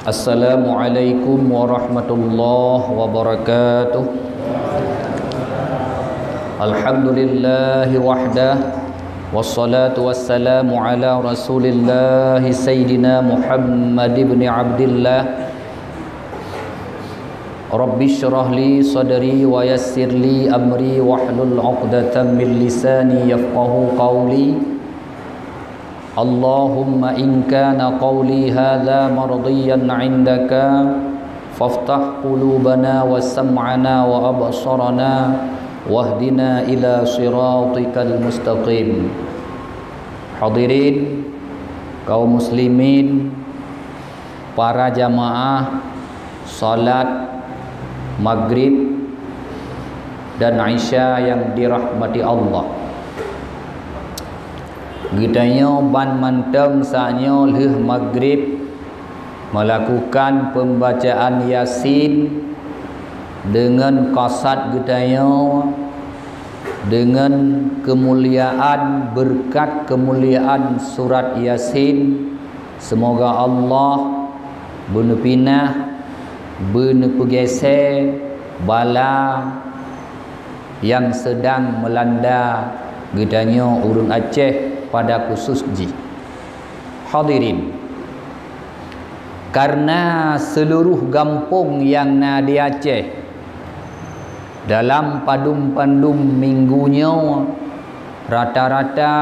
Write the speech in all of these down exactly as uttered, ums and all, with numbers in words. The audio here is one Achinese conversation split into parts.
Assalamualaikum warahmatullahi wabarakatuh. Alhamdulillahi wahdah. Wassalatu wassalamu ala Rasulillah Sayyidina Muhammad ibn Abdillah. Rabbi shrah li sadri wa yassir li amri wahlul 'uqdatam min lisani yafqahu qawli. Allahumma in kana qawli hadza mardiyan 'indaka, faftah qulubana wa sam'ana wa absarana, wahdina ila siratikal mustaqim. Hadirin kaum muslimin, para jamaah salat Maghrib dan Isya yang dirahmati Allah. Geutanyoe ban mantong saat nyoe lheueh Maghrib melakukan pembacaan Yasin deungon kasad geutanyoe deungon keumuliaan, beureukat keumuliaan surat Yasin. Seumoga Allah beuneupinah, beuneupeugeusée bala nyang seudang meulanda geutanyoe ureuëng Aceh pada khusus jih. Hadirin, kareuna seuluruh gampông nyang na di Aceh dalam padum-padum minggu nyoe rata-rata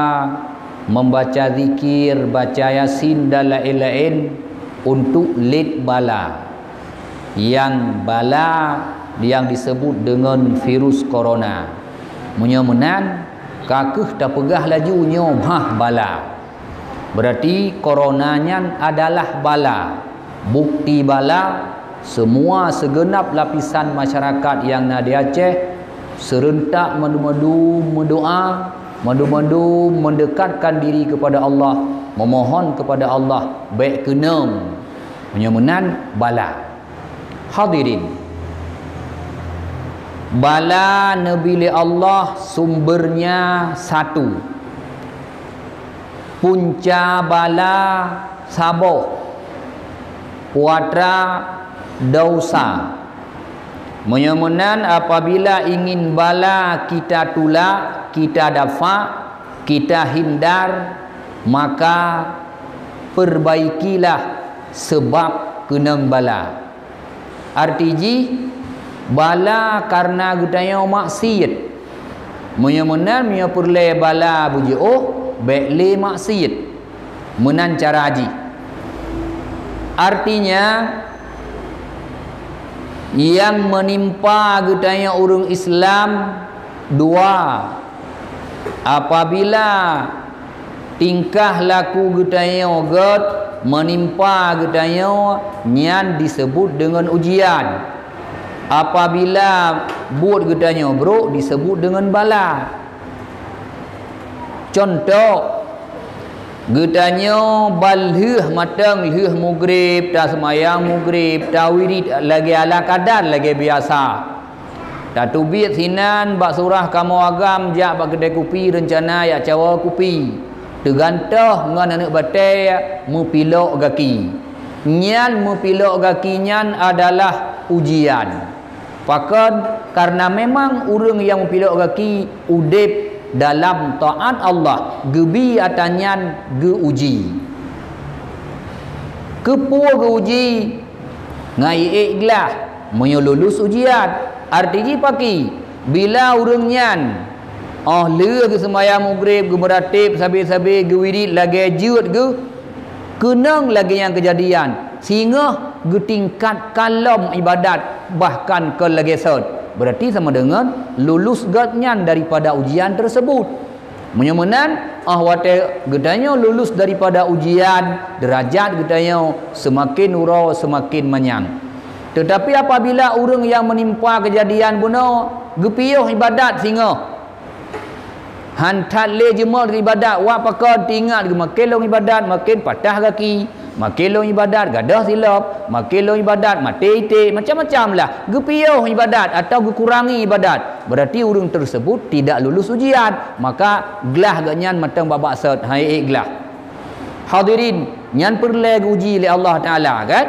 membaca zikir, baca Yasin dan laén-laén untuk lét bala. Nyang bala nyang disebut deungon virus corona. Meunyoe meunan, ka kheueh tapeugah laju nyoe mah bala. Berarti corona nyan adalah bala. Bukti bala, semua segenap lapisan masyarakat nyang na di Aceh seureuntak mandum-mandum meudoa, mandum-mandum meundekatkan diri kepada Allah, memohon kepada Allah bék keunong. Meunyoe meunan bala. Hadirin, bala neubi lé Allah sumbernya satu. Punca bala saboh, puatra dosa. Meunyoe meunan, apabila ingin bala kita tulak, kita dafa, kita hindar, maka perbaikilah sebab keunong bala. Arti jih, bala kareuna geutanyoe maksiet. Meunyoe meunan, meunyoe peureulée bala beujiôh, bék lé maksiet. Meunan cara jih. Artinya, nyang meunimpa geutanyoe ureuëng Islam dua. Apabila tingkah laku geutanyoe gét meunimpa geutanyoe, nyan disebut deungon ujian. Apabila buet geutanyoe brok, disebut deungon bala. Cuntoh, geutanyoe ban lheueh mantong lheueh Maghrib, taseumayang Maghrib, tawirit lagée ala kadar, lagée biasa. Tateubiet sinan bak surah kamoe agam jak bak keudée kupi reuncana jak cawoe kupi. Teugantoh ngon aneuëk batée meupilok gaki. Nyan meupilok gaki nyan adalah ujian. Pakon? Kareuna memang ureuëng nyang meupilok gaki udeb dalam taát Allah, geubi atra nyan geu-uji. Keupeue geu-uji? Ngon iék glah, meunyoe lulus ujian. Arti jih pakri? Bila ureuëng nyan óh lheueh geuseumayang Maghrib, geumeuratéb sabe-sabe, geuwirit lagée jeuet geuh, keunong lagée nyan keujadian, singoh geutingkatkan lom iébadat, bahkan kon lagée sot, beurati sama deungon lulus gobnyan daripada ujian teusebut. Meunyoe meunan, óh watée geutanyoe lulus daripada ujian, deurajat geutanyoe seumaken uroe seumaken manyang. Teutapi apabila ureuëng nyang meunimpa keujadian bunoe geupiôh iébadat singoh, han that lé jeumoe iébadat, wak pakon teuingat geumaken lom iébadat, maken patah gaki, maken lom iébadat gadôh silop, maken lom iébadat maté iték, macam-macam lah. Geupiôh iébadat atawa geukurangi iébadat, beurati ureuëng teusebut tidak lulus ujian, maka glah gobnyan mantong bak-bak sot, han iék glah. Hadirin, nyan peureulée geuji lé Allah Taala, kan?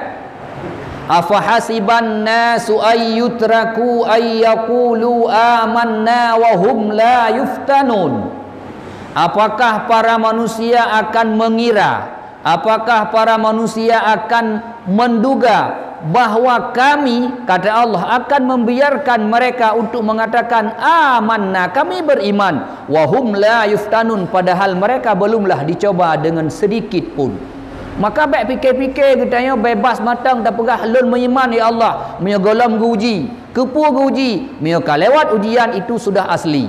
"Afahasiban nasu ay yutraku ay yaqulu amanna wa hum la yuftanun?" Apakah para manusia akan mengira, apakah para manusia akan menduga bahwa Kami, kata Allah, akan membiarkan mereka untuk mengatakan, "Amanna, kami beriman," wa hum la yuftanun, padahal mereka belumlah dicoba dengan sedikit pun. Maka bék pike-pike geutanyoe bebas mantong tapeugah, "Lôn meuiman, ya Allah," meunyoe gohlom geuuji. Keupeue geuuji? Meunyoe ka lewat ujian, itu sudah asli.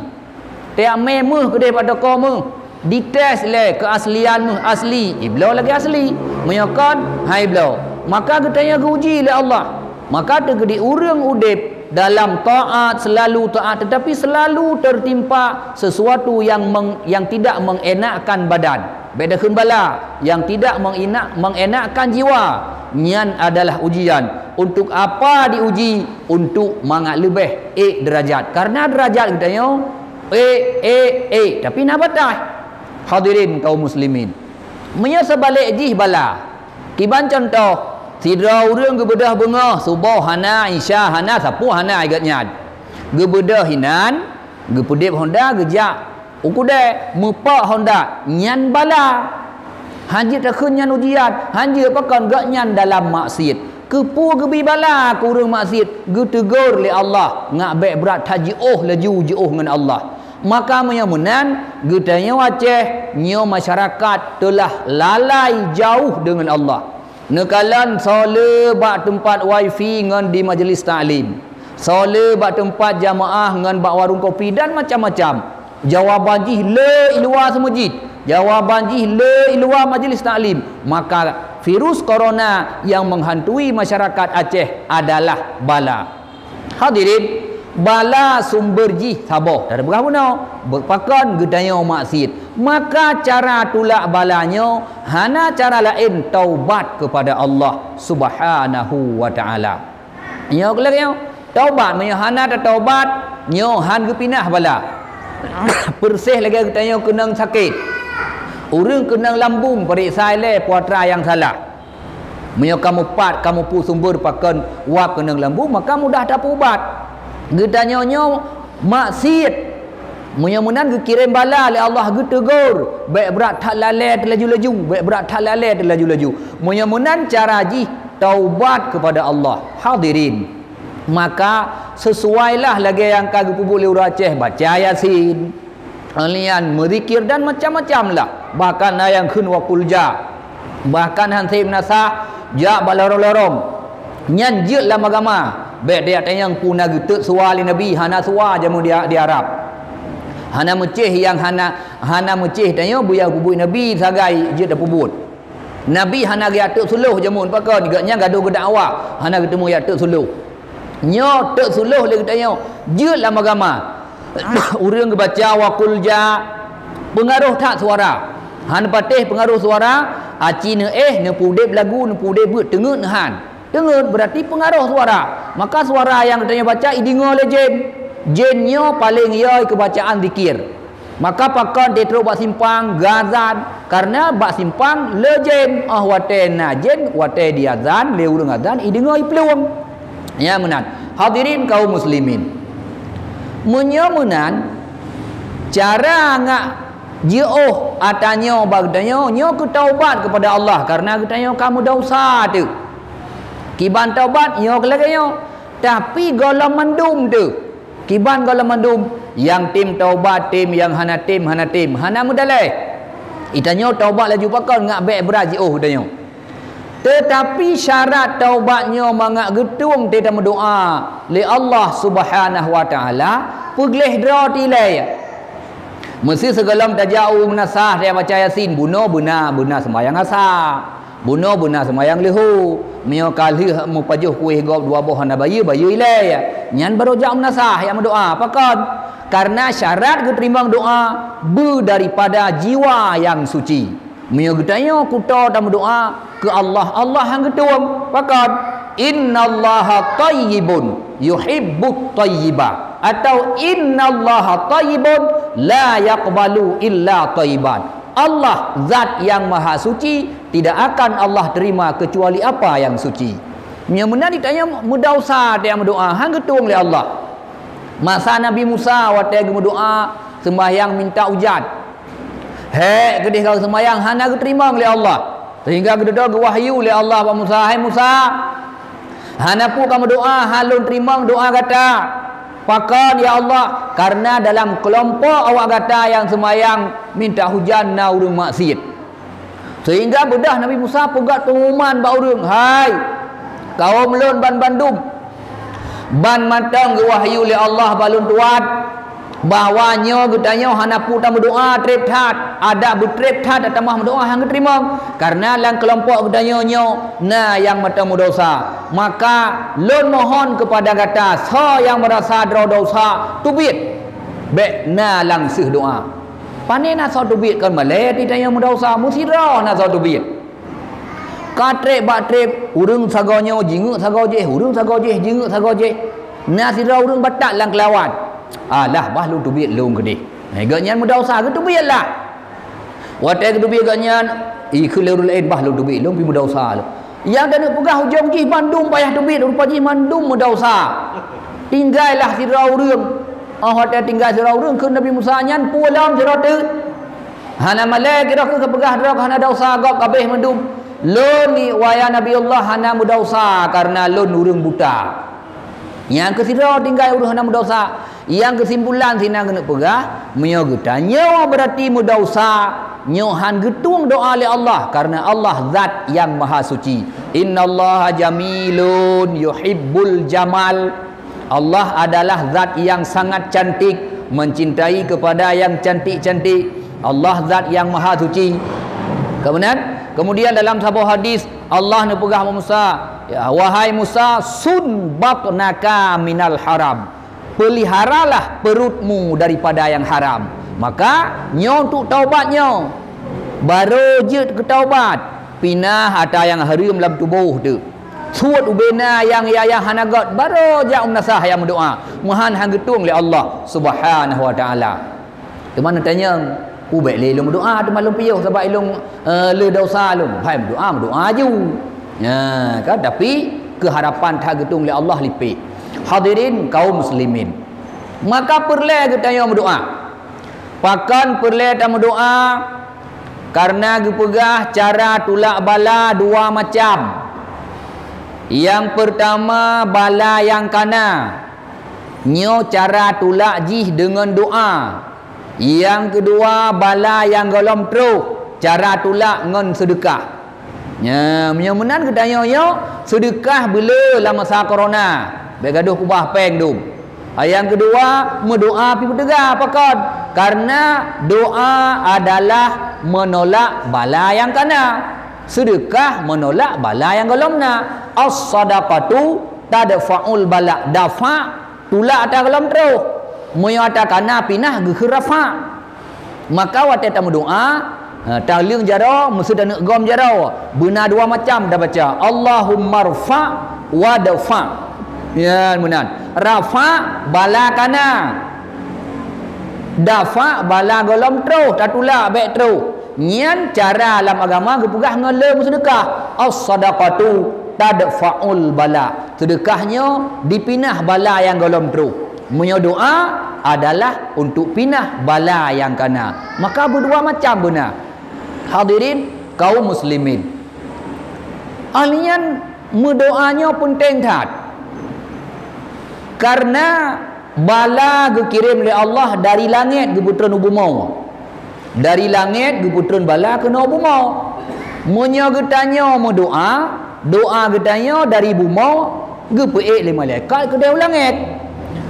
Tiap mé méuh keudeh bak toko méuh, dites lé keuaslian méuh asli, ibloe lagée asli. Meunyoe kon, hai bloe. Maka geutanyoe geuuji lé Allah. Maka teukeudi ureuëng udeb dalam taat, selalu taat, tetapi selalu tertimpa sesuatu yang meng-, yang tidak mengenakkan badan. Bék takheun bala, yang tidak mengenak-, mengenakkan jiwa. Nyan adalah ujian. Untuk apa diuji? Untuk mangat leubeh ék derajat. Karena derajat geutanyoe ék, ék, ék, tapi na batas. Hadirin kaum muslimin, meunyoe seubalek jih bala, kiban cuntoh, sidroe ureuëng geubeudôh beungoh, suboh hana, isya hana, sapeue hana, igat nyan. Geubeudôh inan, geupeudeb honda, geujak u keudée, meupok honda, nyan bala. Hanjeuet takheun nyan ujian, hanjeuet pakon gobnyan dalam maksiet. Keupeue geubi bala keu ureuëng maksiet? Geuteugor lé Allah, ngat bék brat that jiôh laju jiôh ngon Allah. Maka meunyoe meunan, geutanyoe Aceh nyoe masyarakat teulah lalai jauh deungon Allah. Neukalon soe le bak teumpat wifi ngon di majlis taklim, soe le bak teumpat jamaah ngon bak warong kopi dan macam-macam. Jawaban jih le i luwa seumeujid, jawaban jih le i luwa majlis taklim. Maka virus corona yang menghantui masyarakat Aceh adalah bala. Hadirin, bala sumber jih saboh. Dari peugah bunoe, beupakon geutanyoe maksiet. Maka cara tulak bala nyoe hana cara laén, taubat kepada Allah Subhanahu wa Taala. Nyoe keulak nyoe, taubat. Meunyoe hana tataubat, nyoe han geupinah bala. Persis lagée geutanyoe keunong sakét. Ureuëng keunong lambung, peuriksa ilée peue atra nyang salah. Meunyoe kamoe pat, kamoe peue sumber pakon wab keunong lambung, maka mudah tapeuubat. Geutanyoe nyoe maksiet. Meunyoe meunan geukirém bala lé Allah, geuteugor, bék brat that lalée teulaju-laju, bék brat that lalée teulaju-laju. Meunyoe meunan cara jih taubat kepada Allah. Hadirin, maka seusuailah lagée nyang ka geupeubuet lé ureuëng Aceh, baca Yasin, lian meuzikir dan macam-macam lah. Bahkan na nyang kheun wa qul ja. Bahkan han sép meunasah, jak bak lorong-lorong. Nyan jeuet lam agama. Bék tajak tanyong peue na geutot suwa lé Nabi, hana suwa jameun di, di Arab. Hana meucéh nyang hana, hana meucéh tanyoe beu nyang geubuet Nabi sagai jeuet tapeubuet. Nabi hana geujak tot suloh jameun, pakon? Gobnyan gadôh geudakwah, hana geuteumeung jak tot suloh. Nyoe tot suloh lé geutanyoe, jeuet lam agama. Ureuëng geubaca wa qul ja, peungaroh that suara. Han patéh peungaroh suara, aci neuéh, neupeudeb lagu, neupeudeb beuet, teungeut neuhan. Teungeut berarti peungaroh suara. Maka suara nyang geutanyoe baca ideungoe lé jén. Jén nyoe paleng yoi keubacaan zikir. Maka pakon teutrok bak simpang geuazan, karena bak simpang le jén, óh watée na jén, watée diazan lé ureuëng azan ideungoe iplueng. Ya meunan. Hadirin kaum muslimin, meunyoe meunan, cara ngak jiôh ata nyoe bak geutanyoe, nyoe keu taubat kepada Allah, karena geutanyoe ka meudausa teuk. Kiban taubat nyoe keu lagée nyoe, tapi gohlom mandum teuk. Kiban gohlom mandum, nyang tem taubat tem, nyang hana tem hana tem, hana meudaleh. Itanyoe taubat laju pakon ngak bék brat jiôh tanyoe. Teutapi syarat taubat nyoe mangat geutueng teutameudoá lé Allah Subhanahu wa Taala, peugleh droe tilée. Meuseuti sigohlom tajak u meunasah tajak baca Yasin, bunoe beuna, beuna seumayang asa. Bunoe beuna seumayang leuhô, meunyoe ka lheueh meupajoh kuéh gob dua boh hana bayeue, bayeue ilée. Nyan barô jak meunasah jak meudoá. Pakon? Karena syarat geuteurimong doá beu daripada jiwa nyang suci. Meunyoe geutanyoe kuto tameudoá keu Allah, Allah han geutueng. Pakon? "Innallaha thayyibun yuhibbut thayyibah," atau "Innallaha thayyibun la yaqbalu illa thayyiban." Allah, Zat yang Maha Suci, tidak akan Allah terima kecuali apa yang suci. Nyang meunan di tanyoe meudausa watée meudoá, han geutueng lé Allah. Masa Nabi Musa watée geumeudoá seumbahyang minta ujan. Hék keudeh ka seumbahyang hana geuteurimong lé Allah. Sehingga geududoe geuwahyu lé Allah bak Musa, "Hai Musa, hana peue ka meudoá, han lôn teurimong doá gata." "Pakon, ya Allah?" "Kareuna dalam keulompok awak gata nyang seumbahyang minta hujan na ureuëng maksiet." Sehingga beudôh Nabi Musa peugah peungumuman bak ureuëng, "Hai, kawöm lôn banbandum, ban mantong geuwahyu lé Allah bak lôn tuan, bahwa nyoe geutanyoe hana peue tameudoá treb that, adak beutreb that tatamah meudoá han geuteurimong, kareuna lam keulompok geutanyoe nyoe na nyang mantong meudausa. Maka lôn mohon keupada gata, soe nyang meurasa droe dausa, teubiet, bék na lam seuh doá." Pane na soe teubiet kon malée di tanyoe meudausa, meusidroe na soe teubiet. Ka treb bak treb, ureuëng sagoe nyoe jingeuk sagoe jih, ureuëng sagoe jih jingeuk sagoe jih. Na sidroe ureuëng batat lam keulawan. "Alah, bah lôn teubiet lôn keudeh." Hai, gobnyan meudausa, geuteubiet lah. Watée geuteubiet gobnyan, ikheun lé ureuëng laén, "Bah lôn teubiet lôn, pih meudausa lôn." Nyang taneuk peugah ujong jih mandum payah teubiet, rupa jih mandum meudausa. Tinggailah sidroe ureuëng. Oh, watée tinggai sidroe ureuëng, kheun Nabi Musa, "Nyan peue lom sidroe teuk?" Hana malée keudroe keu geupeugah droe hana dausa gob kabeh mandum. Lôn ni waya Nabi Allah hana meudausa kareuna lôn ureuëng buta. Nyang keusidroe tinggai ureuëng hana meudausa. Nyang keusimpulan sinan keuneuk peugah, meunyoe geutanyoe beurati meudausa, nyoe han geutueng doá lé Allah, kareuna Allah zat nyang maha suci. "Innallaha jamilun yuhibbul jamal." Allah adalah zat yang sangat cantik, mencintai kepada yang cantik-cantik. Allah zat yang maha suci. Kemudian, kemudian dalam saboh hadis, Allah neupeugah bak Musa, "Ya, wahai Musa, sun batnaka minal haram. Peliharalah perutmu daripada yang haram." Maka, nyoe untuk taubat nyoe. Barô jeuet keu taubat, pinah atra nyang hareuem lam tuboh teuh. Suet ubena nyang ya-ya hana göt, barô jak u meunasah nyang meudoá, meuhan han geutueng lé Allah Subhanahu wa Taala. Teuma neutanyong, "Ubek lé lôn meudoá teuma lôn piôh sabab ilôn, eh, le dosa lôn." Hai meudoá, meudoá aju. Nya, kan? Tapi keuharapan that geutueng lé Allah lipek. Hadirin kaum muslimin. Maka peureulée geutanyoe meudoá. Pakon peureulée tameudoá? Kareuna geupeugah cara tulak bala dua macam. Nyang peurtama bala nyang kana. Nyoe cara tulak jih deungon doá. Nyang keudua bala nyang gohlom troh, cara tulak ngon seudeukah. Nya, meunyoe meunan geutanyoe nyoe, seudeukah beuleu lam masa korona, bék gadôh kubah péng dum. Nyang keudua, meudoá pih peuteuga, pakon? Kareuna doá adalah meunolak bala nyang kana. Seudeukah meunolak bala nyang gohlom na. As-sadaqatu tadfa'ul bala. Dafa', tulak atra gohlom troh. Meunyoe atra kana pinah geukheun rafa'. Maka watée tameudoá, ha, taleueng jaroe, meuseue taneuk gom jaroe. Beuna dua macam tabaca, "Allahummarfa' wadfa'." Nyan meunan. Rafa' bala kana. Dafa' bala gohlom troh, tatulak bék troh. Nyan cara lam agama geupeugah ngon le meuseudeukah. "As-sadaqatu tadfa'ul bala." Seudeukah nyoe dipinah bala nyang gohlom troh. Meunyoe doá adalah untuk pinah bala nyang kana. Maka beudua macam beuna. Hadirin kaum muslimin. Ahli nyan meudoá nyoe peunteng that. Kareuna bala geukirém lé Allah dari langét geupeutreun u bumoe. Dari langét geupeutreun bala keunoe bumoe. Meunyoe geutanyoe meudoá, doá geutanyoe dari bumoe geupeuék lé malaikat keudeh u langét.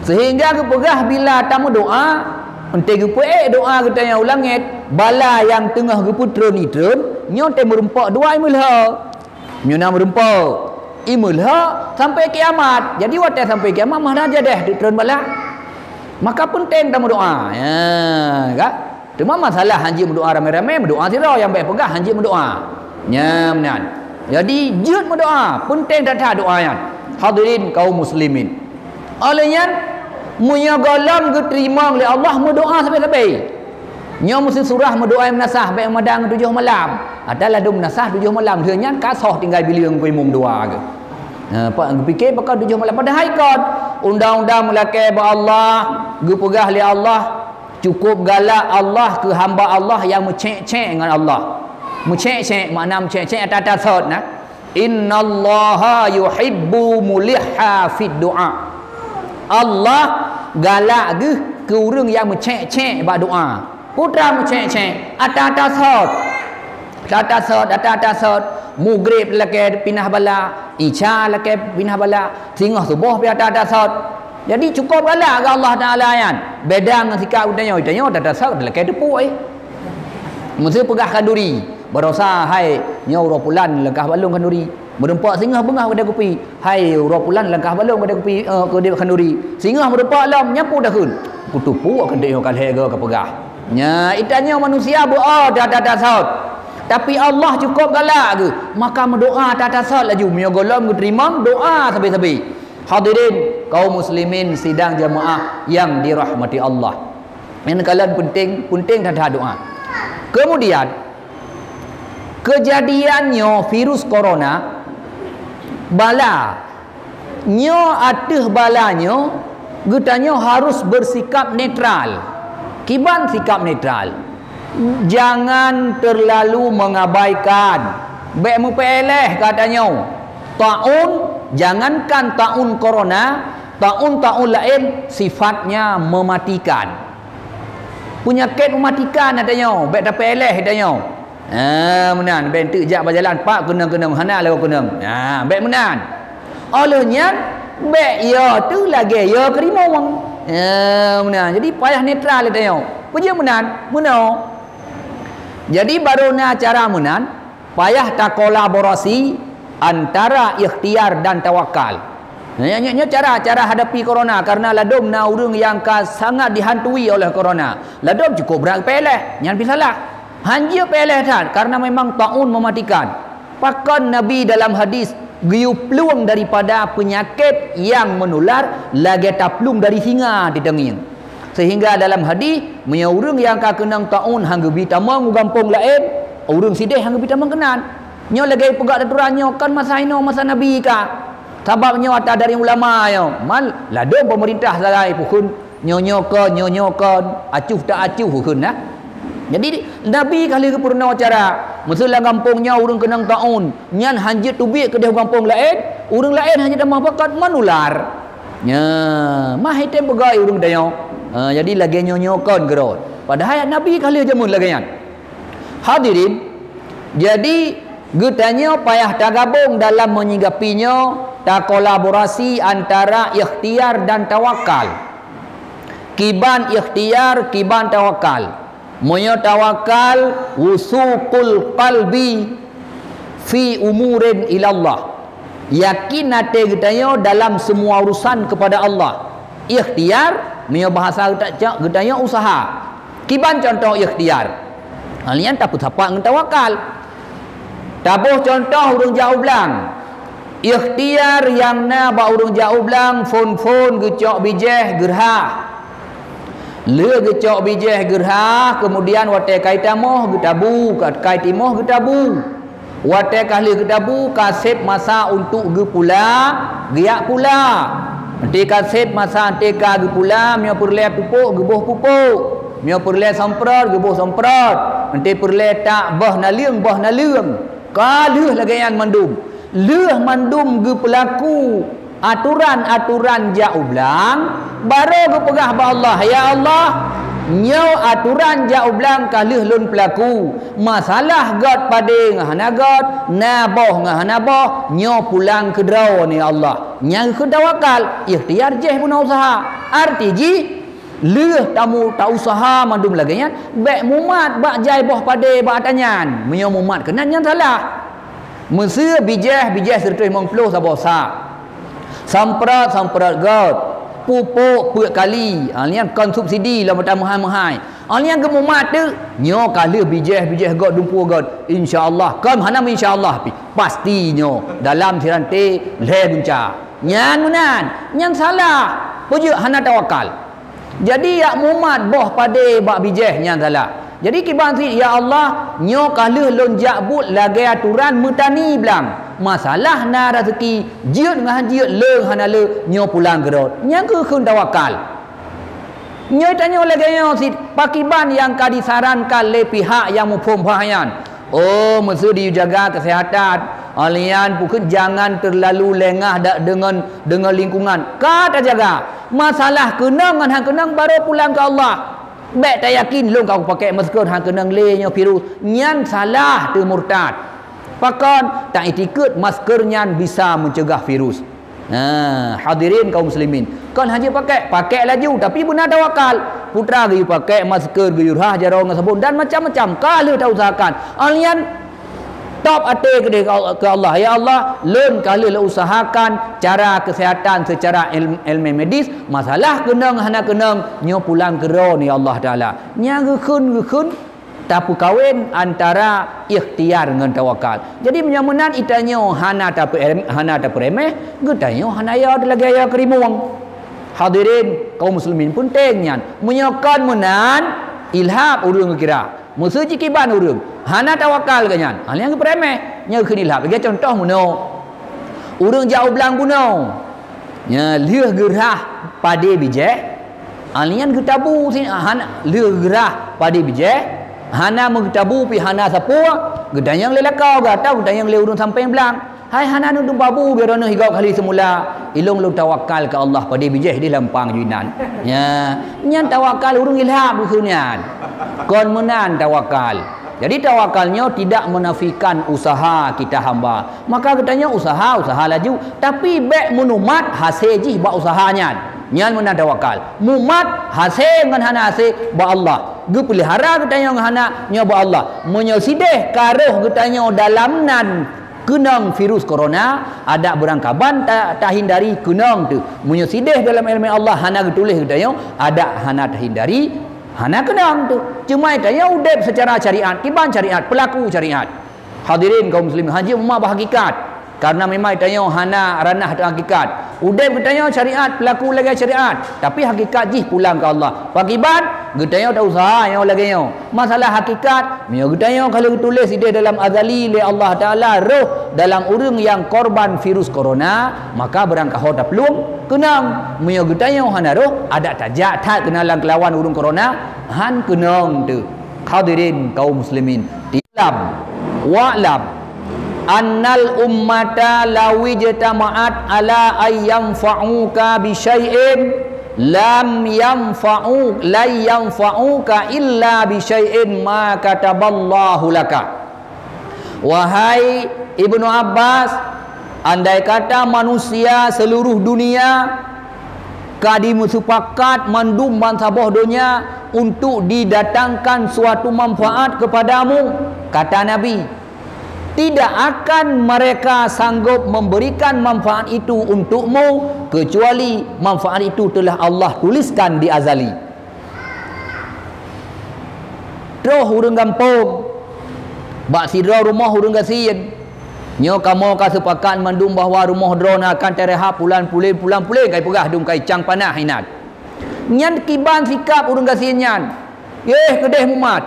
Seuhingga geupeugah bila tameudoá, eunteuk geupeuék doá geutanyoe u langét, bala nyang teungoh geupeutreun itreun, nyoe teuh meurumpok dua imeulhö. Meunyoe na meurumpok, imeulhö sampai kiamat. Jadi watée sampai kiamat, meuhana jadeh teutreun bala. Maka peunteng tameudoá. Ya, ka? Teuma masalah hanjeuet meudoá ramé-ramé, meudoá sidroe nyang bék peugah hanjeuet meudoá. Nyan meunan. Jadi jeuet meudoá, peunteng that-that doá nyan. Hadirin kaum muslimin. Óh lheueh nyan, meunyoe gohlom geuteurimong lé Allah, meudoá sabe-sabe. Nyoe meuseue surah meudoá meunasah bék meudang tujoh malam. Ata ladôm meunasah tujoh malam, lheueh nyan ka soh tinggai bileung keu imum dua geuh. Ha, pa-, geupike pakon tujoh malam. Padahai kon undang-undang meulakée bak Allah, geupeugah lé Allah, cukup galak Allah keu hamba Allah nyang meucék-cék ngon Allah. Meucék-cék, makna meucék-cék ata-ata sot na. "Innallaha yuhibbu mulihha fid du'a." Allah galak geuh keu ureuëng nyang meucék-cék bak doá. Peue teuma meucék-cék, ata-ata sot. Ata-ata sot, ata-ata sot. Mugreb lakée pinah bala, Isya lakée pinah bala, singoh suboh pih ata-ata sot. Jadi cukup galak keu Allah Taala nyan. Beda ngon sikap geutanyoe, geutanyoe ata-ata sot lakée teupuk, eh. Meuseu peugah khanduri, barosa, "Hai, nyoe uroe pulan langkah bak lôn khanduri." Meureumpok singoh beungoh keudée kupi. "Hai, uroe pulan langkah bak lôn keudée kupi, eh, keudée khanduri." Singoh meureumpok lom, nyan peue takheun. Kuteupuk akan teuingat ka lhée goe ka peugah. Nya, geutanyoe manusia beu-o ata-ata sot. Tapi Allah cukup galak geuh. Maka meudoá ata-ata sot laju. Meunyoe gohlom geuteurimong, doá sabe-sabe. Hadirin kaum muslimin sidang jamaah yang dirahmati Allah. Nyan kalon penting, penting that-that doá. Kemudian, kejadian nyoe virus corona, bala nyoe ateueh bala nyoe, geutanyoe harus bersikap netral. Kiban sikap netral? Jangan terlalu mengabaikan. Bék meupeuéléh geutanyoe. Taun, jangankan taun corona, taun-taun laén sifatnya mematikan. Peunyakét mematikan geutanyoe, bék tapeuéléh geutanyoe. Ha, meunan, bék teuk jak bak jalan, pak keunong-keunong, hana lagoe keunong. Ha, bék meunan. Óh lheueh nyan, bék yo teuh lagée yo keurimong. Ha, meunan. Jadi payah netral geutanyoe. Peue jeuet meunan? Meunoe. Jadi barô na cara meunan, payah takolaborasi antara ikhtiar dan tawakal. Nyoe, nyoe, nyoe cara, cara hadapi corona, karena ladôm na ureuëng nyang ka sangat dihantui oleh corona. Ladôm cukup brat peuéléh, nyan pih salah. Hanjeuet peuéléh that, karena memang taun mematikan. Pakon Nabi dalam hadis geuyue plueng daripada peunyakét nyang meunular lagée taplueng dari singa di teungieng. Sehingga dalam hadis, meunyoe ureuëng nyang ka keunong taun han geubi tamong u gampông laén, ureuëng sideh han geubi tamong keunan. Nyoe lagée peugah aturan nyoe kon masa inoe, masa Nabi ka. Sabab nyoe ata dari ulama nyoe, mal ladôm pemerintah sagai pukon nyoe-nyoe kon, nyoe-nyoe kon, acuh tak acuh pukon nah. Jadi Nabi ka lheueh geupeurunoe cara, meuseu lam gampông nyoe ureuëng keunong taun, nyan hanjeuet teubiet keudeh u gampông laén, ureuëng laén hanjeuet tamong pakat meunular. Nya, mah item peugah ureuëng tanyoe. Ha, jadi lagée nyoe-nyoe kon keudroe. Padahai Nabi ka lheueh jameun lagée nyan. Hadirin, jadi geutanyoe payah tagabong dalam menyikapi nyoe, takolaborasi antara ikhtiar dan tawakal. Kiban ikhtiar, kiban tawakal. Meunyoe tawakal, wusuqul qalbi fi umurin ilallah. Yakin até geutanyoe dalam semua urusan kepada Allah. Ikhtiar, meunyoe bahasa geuta-, geutanyoe usaha. Kiban cuntoh ikhtiar. Hal nyan tapeusapat ngon tawakal. Taboh cuntoh ureuëng jak u blang. Ikhtiar nyang na bak ureuëng jak u blang, phon-phon geucok bijéh geurhah. Lheueh geucok bijéh geurhah, keumudian watée kai tamoh geutabu, ka kai timoh geutabu. Watée ka lheueh geutabu, ka sép masa untuk geupula, geujak pula. Enté ka sép masa enté ka geupula, meunyoe peureulée pupuk, geuboh pupuk. Meunyoe peureulée semprot, geuboh semprot. Enté peureulée tak boh naleueng, boh naleueng. Ka lheueh lagée nyan mandum. Lheueh mandum geupeulaku aturan-aturan jak u blang, barô geupeugah bak Allah, "Ya Allah, nyoe aturan jak u blang ka lheueh lôn peulaku. Masalah göt padé ngon hana göt, na boh ngon hana boh, nyoe pulang keudroe, ya Allah." Nyan kheun tawakal, ikhtiar jih bunoe useuha. Arti jih, lheueh tamu ta-useuha mandum lagée nyan, bék mumat bak jai boh padé bak ata nyan. Meunyoe mumat keunan, nyan salah. Meuseu bijéh, bijéh sireutôh limong ploh saboh sak. Samprot, samprot göt. Pupuk, peuet kali. Ha, nyan kon subsidi lom ata meuhai-meuhai. Ha, nyan geumumat teuk, nyoe ka lheueh bijéh, bijéh göt, dumpeue göt. Insya Allah. Kon hana insya Allah pih. Pasti nyoe dalam siranté lhée gunca. Nyan meunan. Nyan salah. Peue jeuet hana tawakal. Jadi, jak mumat boh padé bak bijéh nyan salah. Jadi, kiban cit, "Ya Allah, nyoe ka lheueh lôn jak buet lagée aturan meutani blang. Masalah na raseuki, jeuet ngon han jeuet, le ngon hana le, nyoe pulang keudroe. Nyang keuh kheun tawakal. Nyoe tanyoe lagée nyoe cit, pakiban nyang ka disarankan lé pihak nyang muphom bah nyan. Oh, meuseu dijaga keuseuhatan. Alian pukeuet jangan teulalu lengah da-, deungon, deungon lingkungan. Ka tajaga. Masalah keunong ngon han keunong baru pulang keu Allah. Bék tayakin lôn ka kupakée masker han keunong lé nyoe virus. Nyan salah teu murtad. Pakon? Taiktikeuet masker nyan bisa meucegah virus. Nah, hadirin kaum muslimin, kon hana jeuet pakée, pakée laju, tapi beuna tawakal. Putra geuyue pakée masker, geuyue rhah jaroe ngon sabon dan macam-macam. Ka lheueh tausahakan. Alian top até keudeh keu Allah, "Ya Allah, lôn ka lheueh lôn usahakan cara keuseuhatan seucara il-, ilmu medis, masalah keunong hana keunong, nyoe pulang keudroe, ya Allah Taala." Nyang geukheun-geukheun tapeukawen antara ikhtiar ngon tawakal. Jadi, meunyoe meunan geutanyoe hana tapeu-, hana tapeuremeh, geutanyoe hana ya lagée ya keurimueng. Hadirin kaum muslimin, peunteng nyan. Meunyoe kon meunan, ilhab ureuëng geukira. Meuseu jikiban ureuëng, hana tawakal geuh nyan. Hana nyang geupeuremeh, nyang geukheun ilhab. Lagée contoh meunoe. Ureuëng jak u blang bunoe. Nya, lheueh geurhah padé bijéh, alian geutabu si-, hana, lheueh geurhah padé bijéh, hana meugeutabu pih hana sapeue, geutanyong lé lakoe gata, geutanyong lé ureuëng sampéng blang. Hai hana neuteubabu biar droeneueh higob kali seumula, ilong lôn tawakal keu Allah padé bijéh di lampang ju inan. Nya, nyan tawakal ureuëng ilhab geukheun nyan. Kon meunan tawakal. Jadi tawakal nyoe tidak menafikan usaha kita hamba. Maka geutanyoe usaha, usaha laju, tapi bék meunumat hasé jih bak usaha nyan. Nyan meunan tawakal. Mumat hasé ngon hana hasé bak Allah. Geupeulihara geutanyoe ngon hana nyoe bak Allah. Meunyoe sideh ka roh geutanyoe dalam nan keunong virus corona, adak beurangkaban ta-, tahindari keunong teuh. Meunyoe sideh dalam ilmu Allah hana geutuléh geutanyoe, adak hana tahindari, hana keunong teuh. Cuma geutanyoe udeb seucara syariat, kiban syariat, peulaku syariat. Hadirin kaum muslimin, hana jeuet mumat bak hakikat. Karena memang geutanyoe hana ranah teuh hakikat. Udeb geutanyoe syariat, peulaku lagée syariat, tapi hakikat jih pulang keu Allah. Pakiban, geutanyoe tausaha nyoe lagée nyoe. Masalah hakikat, meunyoe geutanyoe ka lheueh geutuléh sideh dalam azali lé Allah Taala roh dalam ureuëng nyang korban virus corona, maka beurangkaho taplueng keunong. Meunyoe geutanyoe hana roh, adak tajak that keunalan keulawan ureuëng corona, han keunong teuh. Hadirin kaum muslimin, i'lam, wa'lam, annal ummata lawijtama'at ala an yanfa'uka bi syai'in lam yanfa'u-, lan yanfa'uka illa bi syai'in ma kataballahu laka. Wahai Ibnu Abbas, andai kata manusia seluruh dunia ka dimeusupakat mandum bansaboh donya untuk didatangkan suatu manfaat kepadamu, kata Nabi, tidak akan mereka sanggup memberikan manfaat itu untukmu kecuali manfaat itu telah Allah tuliskan di azali. Troh ureuëng gampông bak sidroe rumoh ureuëng gasien. Nyoe kamoe ka seupakat mandum bahwa rumoh droeneuh akan tarehab pulan pulen, pulan pulen kai peugah dum kai cang panah inan. Nyan kiban sikap ureuëng gasien nyan. Yeh keudeh mumat.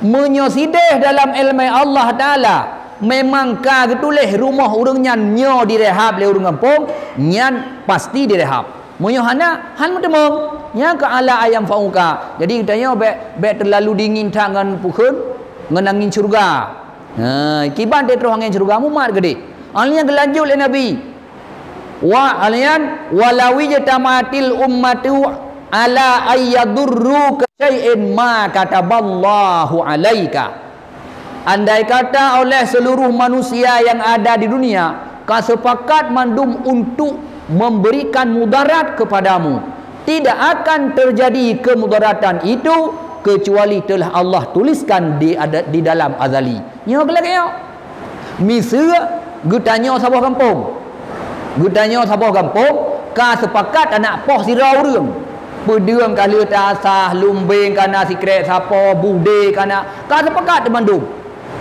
Meunyoe sideh dalam ilmu Allah Taala memang ka geutuléh rumoh ureuëng nyan nyoe direhab lé ureuëng gampông, nyan pasti direhab. Meunyoe hana, han meuteumong. Nyang keu ala an yanfa'uka. Jadi geutanyoe bék, bék teulalu dingin that ngon pukheun, ngon angén syeuruga. Ha, kiban teutroh angén syeuruga mumat keudeh. Hal nyan geulanjut lé Nabi. Wa, hal nyan, "Walau ijtama'atil ummatu ala an yadurruka syai'in ma kataballahu alaika." Andai kata oleh seluruh manusia yang ada di dunia ka sepakat mandum untuk memberikan mudarat kepadamu, tidak akan terjadi kemudaratan itu kecuali telah Allah tuliskan di ada-, di dalam azali. Nyoe lagée nyoe. Miseue geutanyoe saboh gampông. Geutanyoe saboh gampông ka sepakat aneuk poh sidroe ureuëng. Peudeueng ka lheueh ta-asah, lumbeng ka na sikrek sapo, budé ka na, ka sepakat teumandum.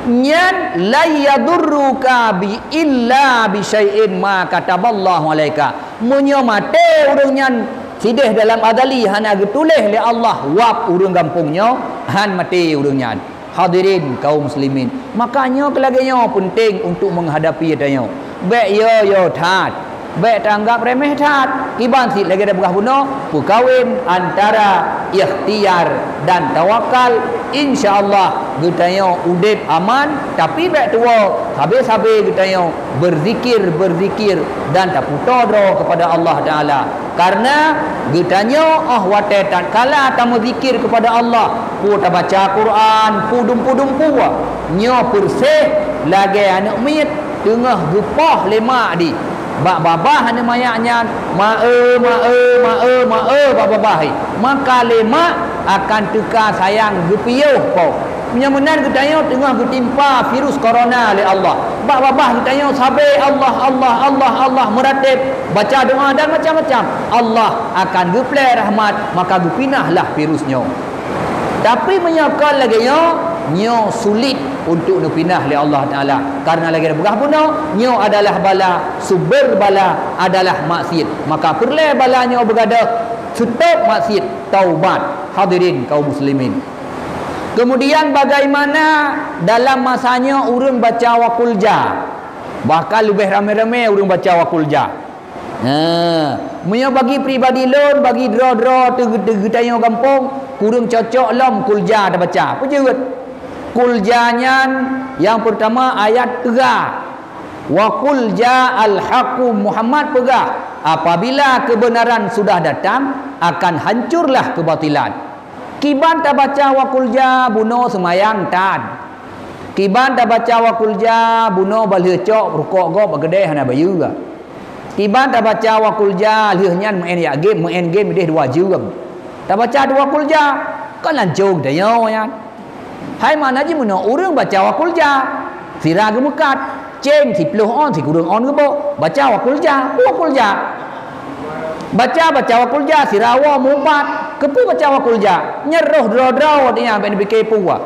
Nyan, "Lan yadurruka bi illa bi syai'in ma kataballahu alaika." Meunyoe maté ureuëng nyan sideh dalam azali hana geutuléh lé Allah wab ureuëng gampông nyoe, han maté ureuëng nyan. Hadirin kaum muslimin, maka nyoe keu lagée nyoe penting untuk menghadapi tanyoe. Bék yo-yo that, bék tanggap remeh that. Kiban sit lagée dapeugah bunoe, peukawen antara ikhtiar dan tawakal, insya Allah geutanyoe udeb aman, tapi bék tuwoe, sabe-sabe geutanyoe berzikir-berzikir dan taputo droe kepada Allah Taala. Karena geutanyoe óh watée tatkala tameuzikir kepada Allah, peue tabaca Quran, peue dumpeue-dumpeue, nyoe peureséh lagée aneuëk miet teungoh geupoh lé mak di bak babah aneuëk manyak nyan, "Ma-e, ma-e, ma-e, ma-e," bak babah, eh. Maka lé mak akan teuka sayang geupiôh po. Meunyoe meunan geutanyoe teungoh geutimpa virus corona lé Allah, bak babah geutanyoe sabe Allah, Allah, Allah, Allah, meuratéb, baca doa dan macam-macam, Allah akan geuplée rahmat, maka geupinah lah virus nyoe. Tapi meunyoe kon lagée nyoe, nyoe sulit untuk neupinah lé Allah Taala. Karena lagée peugah bunoe, nyoe adalah bala, sumber bala adalah maksiat. Maka peureulée bala nyoe beugadôh, seutôt maksiat, taubat. Hadirin kaum muslimin. Kemudian bagaimana dalam masa nyoe ureuëng baca wa qul ja? Bahkan leubeh ramé-ramé ureuëng baca wa qul ja. Ha, meunyoe bagi pribadi lôn, bagi droe-droe teu-, teu-, geutanyoe gampông, kureueng cocok lom qul ja tabaca. Peue jeuet? Qul ja nyan nyang peurtama ayat teuga. Wa qul ja'al haqqu, Muhammad peugah, apabila keubeunaran sudah datang, akan hancurlah keubatilan. Kiban tabaca wa qul ja bunoe seumayang tan. Kiban tabaca wa qul ja bunoe bah lheueh cok rukok gob bak keudée hana bayeue. Kiban tabaca wa qul ja lheueh nyan meu'en yak game, meu'en game ideh dua jeuem. Tabaca dua qul ja, kon lancong tanyoe nyan. Hai makna jih meunoe ureuëng baca wa qul ja, sira geumeukat, céng siploh ôn sikureueng ôn geuboh, baca wa qul ja, wa qul ja. Baca, baca wa qul ja, sira woe meuubat, keupeue baca wa qul ja? Nyan roh droe-droe nyan bék neupike peue.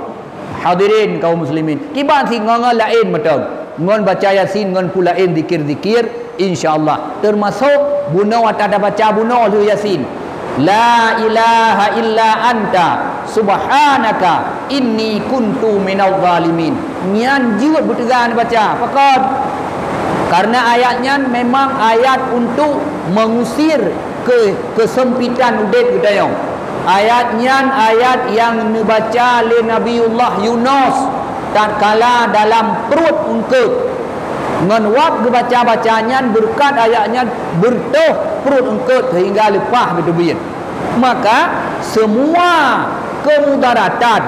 Hadirin kaum muslimin, kiban sit ngon-ngon laén mantong. Ngon baca Yasin, ngon peue laén zikir-zikir, insya Allah. Teumasok bunoe ata tabaca bunoe lheueh Yasin. La ilaha illa anta subhanaka inni kuntu minadh dhalimin. Nyan jeuet beuteuga neubaca. Pakon? Karena ayat nyan memang ayat untuk mengusir ke-, kesempitan udeb geutanyoe. Ayat nyan ayat nyang neubaca lé Nabiullah Yunus tatkala dalam pruet eungkôt. Ngon wab geubaca-baca nyan, beureukat ayat nyan beureutoh pruet eungkôt seuhingga leupah geuteubiet. Maka, semua kemudaratan,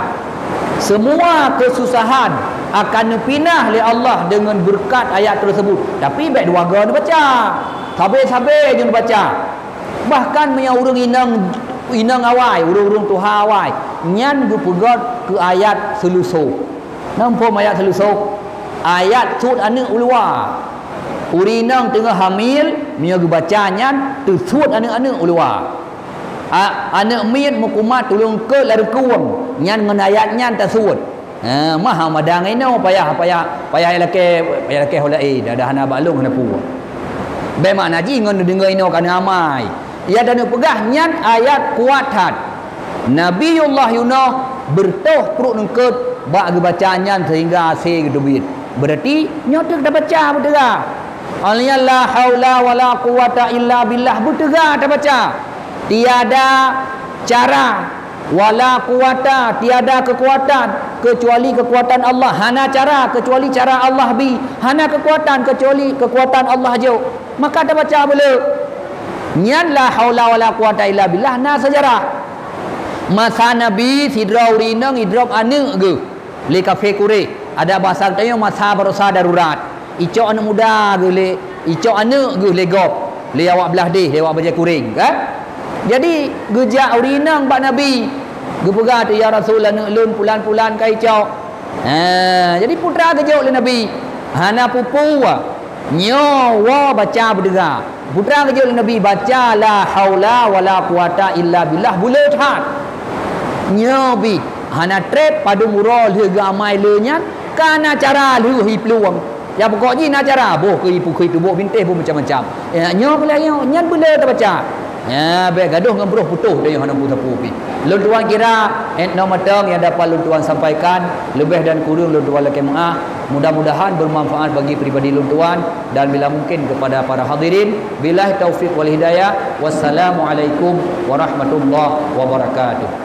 semua kesusahan akan neupinah lé Allah deungon beureukat ayat teuseubut. Tapi bék dua goe neubaca. Sabe-sabe jeuet neubaca. Bahkan meunyoe ureuëng inong, inong awai, ureuëng-ureuëng tuha awai, nyan geupeugét keu ayat seuleusoe. Na muphom ayat seuleusoe? Ayat suet aneuëk u luwa. Ureuëng inong teungoh hamil, meunyoe geubaca nyan, teusuet aneuëk-aneuëk u luwa. A-, aneuëk miet meukumat tuleueng eungkôt lam reukeueng, nyan ngon ayat nyan tasuet. Ha, mah mada ngon inoe payah, payah, payah lakée, payah lakée ho laén, dah, dah hana bak lôn hana peue. Bék makna jih ngon neudeungoe inoe ka neuamai. Nyang taneuk peugah nyan ayat kuat that. Nabiullah Yunus beureutoh pruet eungkôt bak geubaca nyan seuhingga asée geuteubiet. Beurati nyoe teuk tabaca beuteuga. Alnya la haula wala quwata illa billah beuteuga tabaca. Tiada cara wala quwata, tiada kekuatan kecuali kekuatan Allah. Hana cara kecuali cara Allah bi. Hana kekuatan kecuali kekuatan Allah jok. Maka tabaca beuleu. Nyan la haula wala quwata illa billah na seujarah. Masa Nabi sidroe ureuëng inong idrob aneuëk geuh lé kafé Quraisy. Ada bahasa geutanyoe masa barosa darurat. Icok aneuëk muda geuh lé, icok aneuëk geuh lé gob, lé awak blaih deh, lé awak bajée kuréng, kan? Jadi geujak ureuëng inong bak Nabi, geupeugah tu, "Ya Rasul, aneuëk lôn pulan-pulan ka icok." Ha, jadi putra geujok lé Nabi, hana pupu. Nyoe woe baca beudeuga. Putra geujok lé Nabi baca la haula wala quwata illa billah buleue that. Nyoe bi hana treb padum uroe lheueh geuamai lé nyan, ka na cara lheueh iplueng. Ya pokok jih na cara, boh keu ipukui tuboh bintéh boh macam-macam. Ya, nyoe peulah nyoe, nyan beuleu tabaca. Ya, bèk gadoh ngon broh putôh deh, hana peue-peue pih. Lôn tuan kira, eh, 'oh noe mantong nyang dapat lôn tuan sampaikan, leubeh dan kureueng lôn tuan lakèe meu'ah. Mudah-mudahan bermanfaat bagi pribadi lôn tuan dan bila mungkin kepada para hadirin. Billahi taufiq wal hidayah. Wassalamualaikum warahmatullahi wabarakatuh.